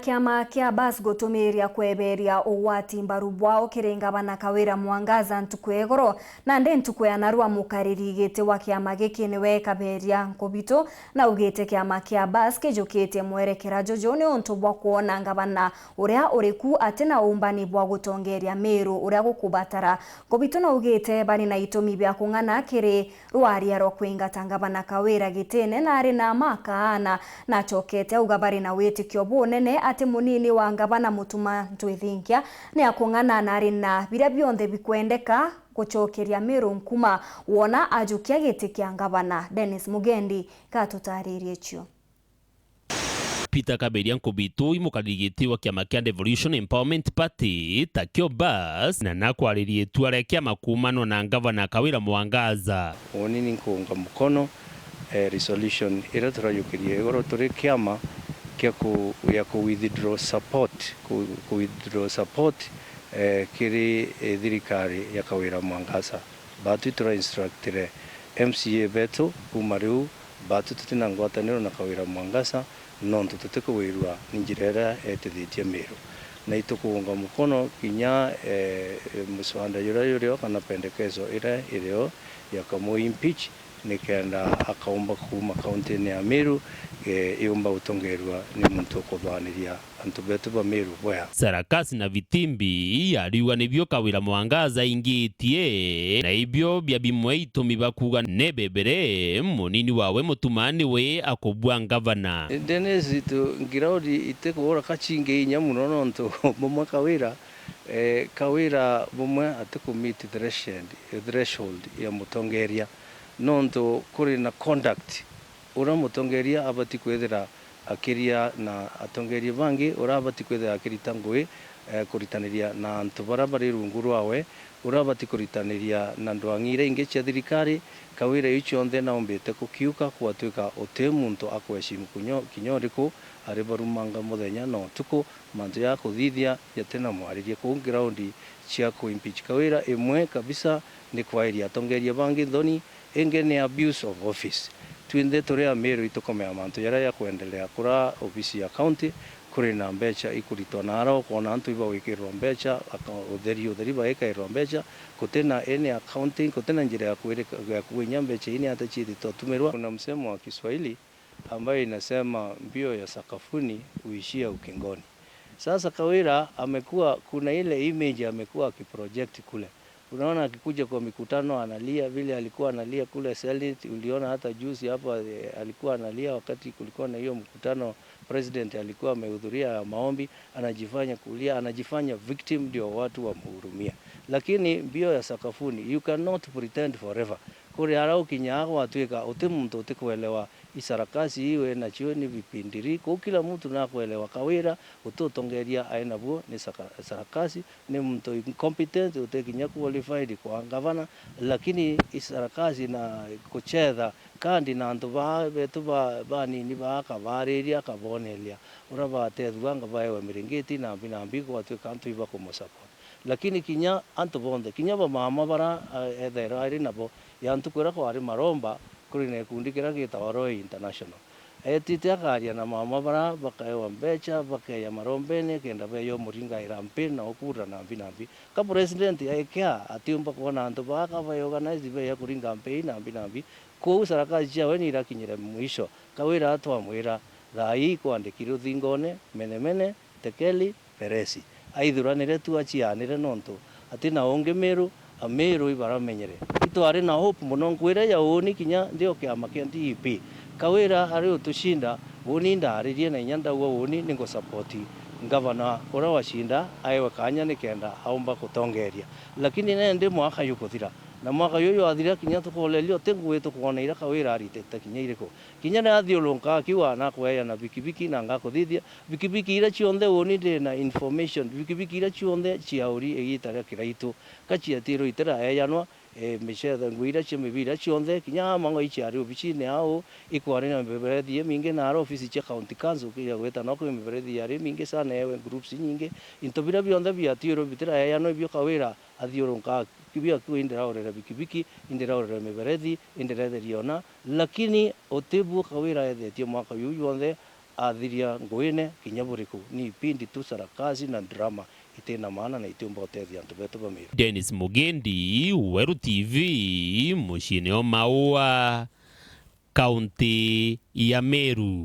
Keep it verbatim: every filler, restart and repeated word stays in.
Kiama kia Bus gutumiria kweberia ugwati mbaru bwao kiri Ngavana Kawira Mwangaza ntuku ya igoro, nandi ntuku ya narua mukariri giti wa kiama giki niwe Kaberia Nkubitu naugite kiama kia Bus kijukitie mwerekera juju niuntu bwa kwona ngavana uria uri ku atina umbani bwa gutongeria Miru uria gukubatara. Nkubitu naugite bari na itumi bia kung'ana kiri rwaria rwa kwingata ngavana Kawira gitine na ari na maka ana, na acokete auga bari na witikio bunene ati munini wa ngavana Mutuma Ntwithinkia ni akung'ana na ari na biria bionthe bikwendeka gucokeria Miru nkuma wona ajukia giti kia ngavana. Dennis Mugendi gatutaririe cio. Peter Kaberia Nkubitu i mukariri giti wa kiama kia Devolution Empowerment Party, takio Bus, na nakwariria itua ria kiama kuumanwa na ngavana Kawira Mwangaza. Uuni ni nkuunga mukono, eh, resolution iria turajukirie igoro turi kiama kia ku-, ya ku withdraw support, ku-, ku withdraw support, eh, kiri, eh, thirikari ya Kawira Mwangaza. Baatwi tura instructire M C A betu kuuma riu, baatwi tutina ngwataniro na Kawira Mwangaza, nontu tutikugwirua ni njira iria etithitie Miru. Na itukuunga mukono kinya, eh, muswada juria jurio kana pendekezo iria irio ya kamu impeach, nikenda akaumba kuuma kauntini ya Miru, eh, iumba gutongerua ni muntu ukuthwaniria antu betu ba Miru bwea. Sarakasi na Vitimbi ariuga nibio Kawira Mwangaza aingitie, na ibio bia bimwe itumi bakuuga nebebere munini wawe Mutuma niwe akubua ngavana. Dennis, tu, ngiraudi itikuura kacingi inya muno nontu bumwe Kawira, eh, Kawira bumwe atiku meet threshold, threshold ya mutongeria, nontu kuri na conduct uria mutongeria abati kwithira akiria na atongeria bangi, uria abati kwithira akirita ngui, eh, kuritaniria na antu baria bari rungu rwawe, uria abati kuritaniria na ndwang'i iria ingi cia thirikari. Kawira iu cionthe naumbite kukiuka, gwatuika uti muntu akweshimu kunyo-, kinya uriku, ari barumanga muthenya na utuku, mantu ja kuthithia jatina mwaririe. Kuu ground cia ku impeach Kawira, imwe kabisa ni kwairia atongeria bangi nthoni, ingi ni abuse of office. Twinthe turi Amiru itukomea mantu jaria jakwendelea kura ofisi ya county, kuri na mbecha ikuritwa naara, ukona antu ibagwikirwa mbecha, aka-, utheri, utheri baikairwa mbecha, gutina any accounting, gutina njira ya kwirika, ya kuinya mbecha ii ni ata ciithitwe atumirwa. Kuna msemo wa Kiswahili ambayo inasema, "Mbio ya sakafuni huishia ukingoni." Sasa Kawira amekuwa, kuna ile image amekuwa akiproject kule. Unaona akikuja kwa mikutano analia, vile alikuwa analia kule Senate. Uliona hata juzi hapa, eh, alikuwa analia wakati kulikuwa na hiyo mkutano president alikuwa amehudhuria ya maombi, anajifanya kulia, anajifanya victim ndio watu wamhurumia. Lakini mbio ya sakafuni, you cannot pretend forever. Kuri ara ukinyaa gwatuika uti muntu utikuelewa isarakasi iwe nacio ni vipindiri. Kuu kila muntu nakuelewa Kawira, uti utongeria ai nabuo ni saka-, sarakasi, ni muntu incompetent, utikinya qualified kwa ngavana, lakini isarakasi na kuchetha kandi na antu baa betu ba-, banini baa akabaariria, akaboneria uria batethua anga baewe miringiti na mbi na mbi, gwatuika antu ibakumusupport. Lakini kinya antu bonthe, kinya bamama bara, a, ethairwa ari nabo, ya ntuku iria kwari maromba, kuri na gikundi kiria gitawa Royal International. Etite akaria na mama bara bakaewa mbecha, bakeeja marombene, kenda beeja umuringaira mpi na ukura na mbi na mbi. Ka president aikea, atiumba kwona antu baa ka baeorganize beeja kuringa mpi na mbi na mbi. Kwou sarakasi ciawe ni irakinyire mwisho. Kawira atwamwira, thaa ii ikwandiki ruthingone, menemene, tekeli, peresi. Aithuranire tu acianire nontu atina ungi Miru, Amiru ibaramenyere. Itwari na hope mono, nkwira ya uuni kinya ndi o kiama kia D E P. Kawira ari utucinda, uuni ndaaririe na inya ndauga uuni ni ngusupport ngavana uria wacinda aewe kanya nikenda aumba gutongeria. Lakini nendi mwaka jukuthira, na mwaka juju jwathira kinya tukoreria uti ngui tukwona iria Kawira aritite kinya iriku. Kinya ni athiurunka akiuga nakweeja na bikibiki na ngakuthithia, bikibiki iria cionthe uuni ndi na information, bikibiki iria cionthe ciauri igiita ria Kiraitu, ka ciatirwe itiraejanwa, eh, micetha, ngui iria cia mibira cionthe, kinya amang'o iciari obicine au, ikwari na miberethi imingi, na ara ofisi cia county council kija gwita no kwi miberethi yari imingi sana, ewe groups inyingi, into biria bionthe biatirwe bitiraejanwa, ibio Kawira athiurunka, kibio akiuga indiraurira bikibiki, indiraurira miberethi, indiretheria ona, lakini utibu Kawira ethetie mwaka juu jwonthe, Athiria nguine kinya buriku, ni ipindi tu, sarakasi na drama itina maana na itiumba gutethia antu betu ba Meru. Dennis Mugendi, Weru T V, muciine o Maua, kaunti ya Meru.